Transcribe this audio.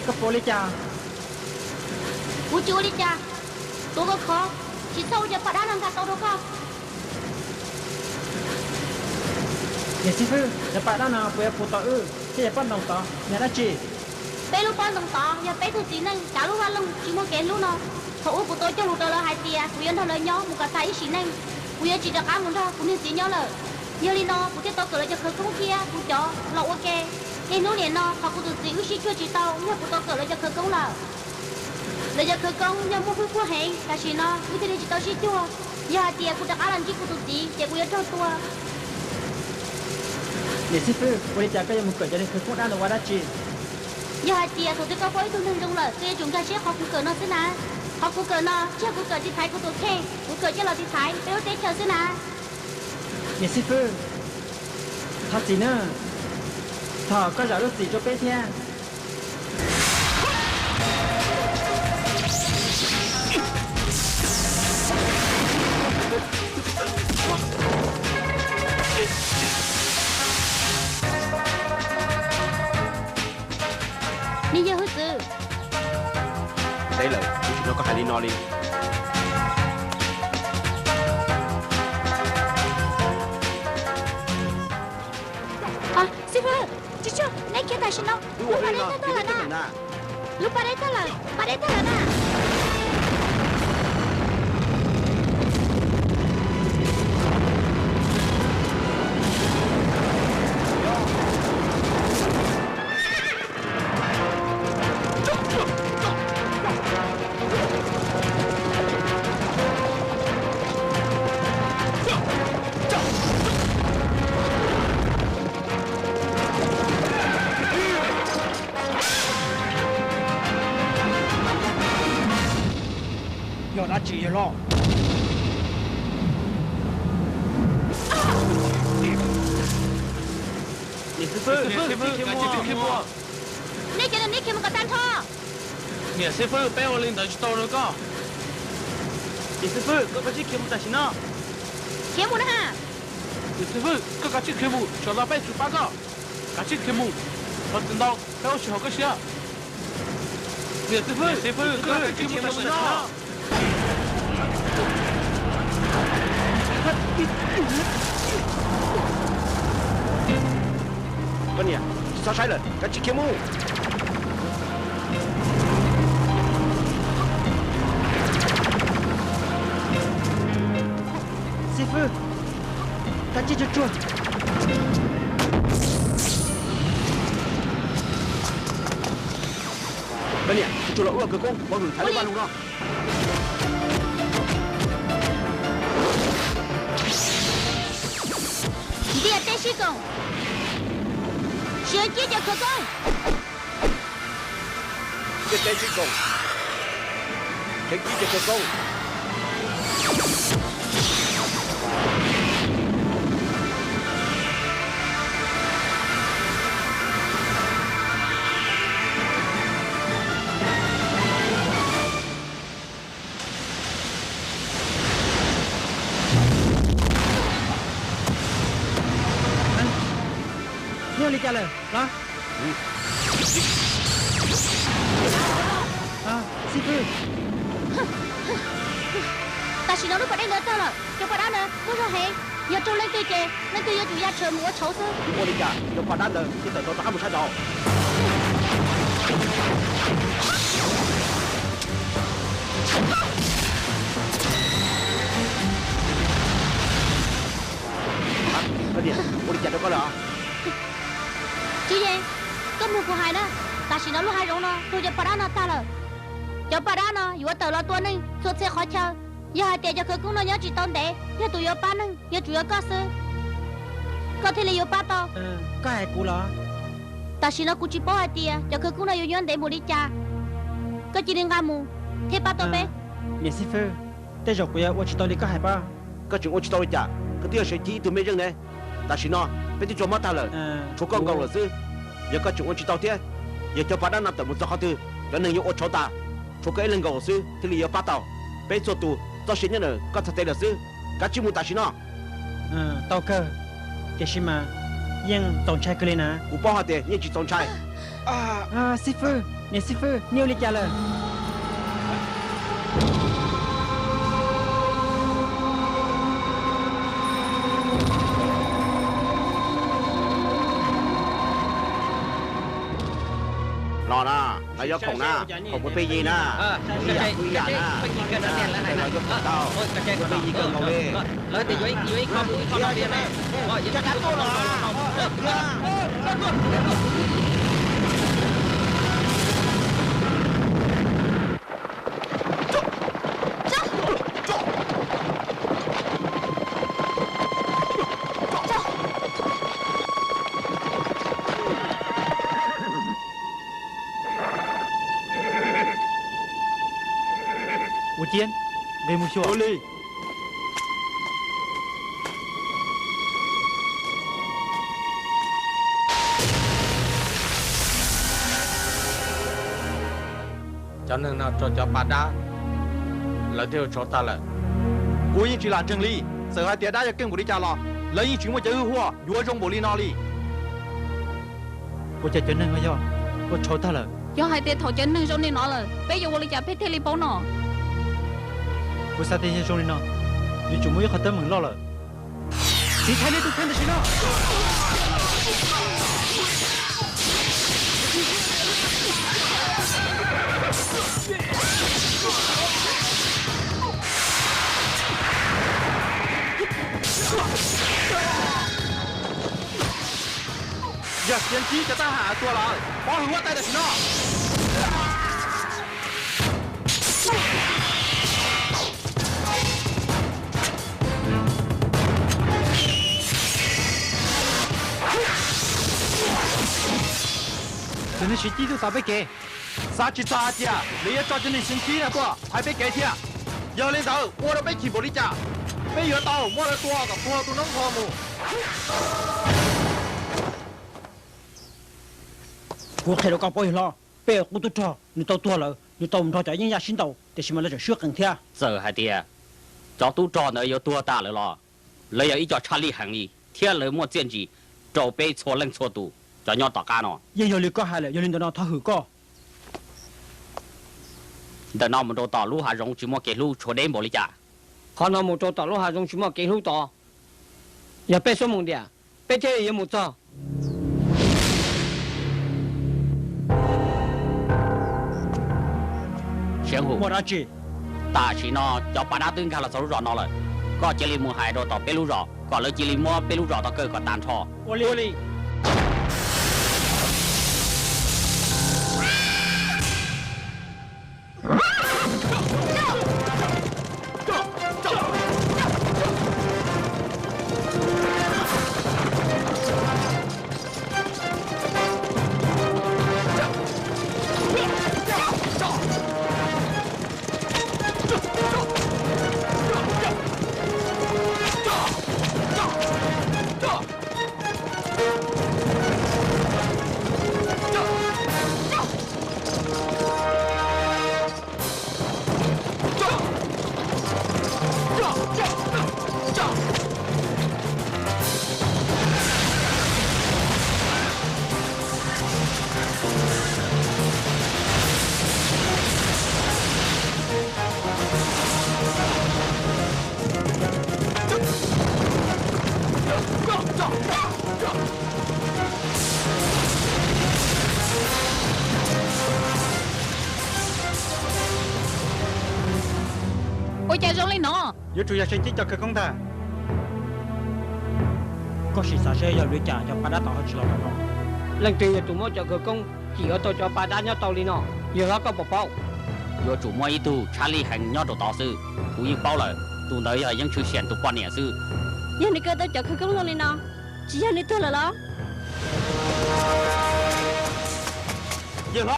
Koj puas ua li cas? Kuv tsis ua li cas. Tuav koj khov, tsis txhob ua cov paj dab no nkag tau rau koj. Niam xib fwb, cov paj dab no puas yuav puas tau wb thiab yog pob ntoo tod yog dab tsi? Peb lub pob ntoo tod yog peb tug txiv neej kav lub vaj loog tsis muaj kev hlub no. Thaum ub kuv tau cog lus rau lawv hais tias kuv yuav nrog lawv nyob mus kom tag ib sim neej, kuv yuav tsis rov qab mus nrog kuv niag txiv nyob lawm. Yog li no kuv thiaj tau kawm lawv cov khawv koob thiab kuv cov los ua ke. Niaj hnub niam no qhov kuv tus txiv wb sib cuag tsis tau yog kuv tau kawm lawv cov khawv koob lawm. Lawv cov khawv koob yog muaj hwj huaj heev, tam sim no wb thiaj li tsis tau sib cuag. Yog hais tias kuv rov qab los ntsib kuv tus txiv ces kuv yuav raug tua. Niam xib fwb, ua li cas koj yuav mus kawm cov niag khawv koob dab no ua dab tsi? Yog hais tias thaum twg koj paub ib tug neeg zoo lawm, koj yuav tsum nkag siab qhov kuv kawm no xwb na. Qhov kuv kawm no tsis yog kuv kawm tiv thaiv kuv tus kheej, kuv kawm coj los tiv thaiv peb lub teb chaws xwb na. Niam xib fwb, thov txim nawb, thov koj zam lub txim rau peb thiab. Nej yawg hwj txwv, teb lawm, kuv tsis nrog koj hais li no li. Xib fwb, tsis tsuag, neb khiav tam sim no. Lub pas dej tawg tag lawm na. Lub pas dej tawg lawm, pas dej tawg lawm na. Yog dab tsi yawg loj? Niam xib fwb, niam xib fwb, kav tsij khiav mus. Nej cov niag neb khiav mus kom tag nrho. Niam xib fwb, peb ua li ntawd tsis tau rau koj. Niam xib fwb, koj kav tsij khiav mus tam sim no. Khiav mus na ha. Niam xib fwb, koj kav tsij khiav mus, tsam no peb tsum pab koj. Kav tsij khiav mus, thov txim ntau, peb ua tsis haum koj siab. Niam xib fwb, niam xib fwb, koj kav tsij khiav mus tam sim no. Koj niam, tsis txhob saib lawm, kav tsij khiav mus. Xib fwb, kav tsij tsuag tsuag. Koj niam, tsuag tsuag los wb ua khawv koob pov hwm thaiv lub vaj loog no. Ntiaj teb sib koom, siav kib cov khawv koob. Ntiaj teb sib koom, siav kib cov khawv koob. Neb ua li cas lawm los? Xib fwb, tam sim no lub pas dej ntawd tawg lawm, cov paj dab ntawd muaj zog heev, yog raug leej twg ces leej twg yuav tsum ya tshawv mus ua tshauv xwb. Wb ua li cas cov paj dab ntawd thiaj tawm tau rov qab mus sab nraud? Koj niam, ua li cas rau koj lawm? Tswv Yej, koj mloog kuv hais na, tam sim no lub hav zoov no raug cov paj dab no tag lawm. Cov paj dab no yuav tawm los tua neeg txhua txhia qhov chaw. Yog hais tias cov khawv koob no nyob tsis tau ntev, yog tus yuav pab neeg yuav tsum yog koj xwb, koj thiaj li yuav pab tau. Koj hais kuv los? Tam sim no kuv tsis paub hais tias cov khawv koob no yuav nyob ntev npaum li cas. Koj cia li nqa mus thiab pab tau peb. Niam xib fwb, tej zaum kuv yuav ua tsis tau li koj hais pob. Koj tseem ua tsis tau li cas? Koj twb yog siav kib ib tug mej zeej ne. Tam sim no peb twb tso mob tag lawm, tshuav koj nkaus lawm xwb. Yog koj tseem ua tsis tau thiab, yog cov paj dab no tawm mus txog qhov twg, cov neeg yuav ua tshauv tas. Tshuav koj ib leeg nkaus xwb thiaj li yuav pab tau. Peb txhua tus txoj sia nyob ntawm koj txhais tes lawm xwb. Kav tsij mus tam sim no. Tau kawg, tiam sis mas yeej txaus ntshai kawg li na. Kuv paub hais tias yeej tsis txaus ntshai. Xib fwb, Niam xib fwb, nej ua li cas lawm? Los na, lawv yuav khoom na, khoom puav pheej yig na, ib yam kuj ib yam na, lawv yuav khoom tau, puav pheej yig kawg nkaus li. Ua ciav, nqis mus xyuas. Cov neeg no raug cov pas dab, lawv twb yuav tshauv tag lawm. Kuv yeej tsis lam ntseeg li, txawm hais tias dab yuav keej npaum li cas los lawv yeej tsis muaj cov hwj huaj yuav zoo npaum li no li. Ua cas cov neeg no yog ua tshauv tag lawm? Yog hais tias thaum cov neeg zoo li no lawm, peb yuav ua li cas peb thiaj li paub no? Kuv xav tias yog zoo li no, yuav tsum muaj ib qhov teeb meem loj lawm. Tiv thaiv nej tus kheej tam sim no. Yog tias ntsib cov tab ham tuag lawm, pov hwm huab tais tam sim no. Cov neeg siv cib tuaj tom peb kev, xav tsis txog hais tias lawv yuav tso cov neeg siv cib no tuaj thaiv peb kev thiab. Yog li ntawd ua rau peb chim npaum li cas, peb yuav tau muab lawv tua kom tuag tu noob nrho mus. Kuv qhia rau koj paub yawg hlob, peb qub tub rog nws tau tuag lawm, nws tau mus nrog cov yeeb yaj sib ntaus, tiam sis mas lawv tseem swb qees thiab. Txawm hais tias cov tub rog ntawd yuav tuag tas lawm los lawv yog ib co tshaj lij heev li thiab lawv muaj txiaj ntsig rau peb txhua leej txhua tus cov nyob tom qab no. Yeej yog li koj hais lawm, yog li ntawd no thov hwm koj. Ntawm no mus rau tom lub hav zoov tsis muaj kev hlub tshuav deb npaum li cas? Qhov no mus rau tom lub hav zoov tsis muaj kev hlub tod, yog peb xuab moos diam, peb thiaj li yuav mus txog. Siab hu, muaj dab tsi? Tam sim no cov pas dab twb nkag los txog lub zos no lawm. Koj cia li mus hais rau tom peb lub zos kom lawv cia li muab peb lub zos tau kaw kom tas nrho. Ua li. Ua cas zoo li no? Yuav tsum yog seev ceeb cov khawv koob ntag. Koj sim xav seb yog vim li cas cov pas dab tod ho tsis los tau no. Leej twg yog tus muab cov khawv koob cim ua tau cov pas dab nyob tau li no? Yawg hlob koj puas paub? Yuav tsum muaj ib tug tshaj lij heev nyob rau tod xwb. Kuv yeej paub lawm, tus ntawd yog Yeeb Tshwv Xiam tus poj niam xwb. Yog nws kaw tau cov khawv koob zoo li no, tsis yog nws tuag lawm los?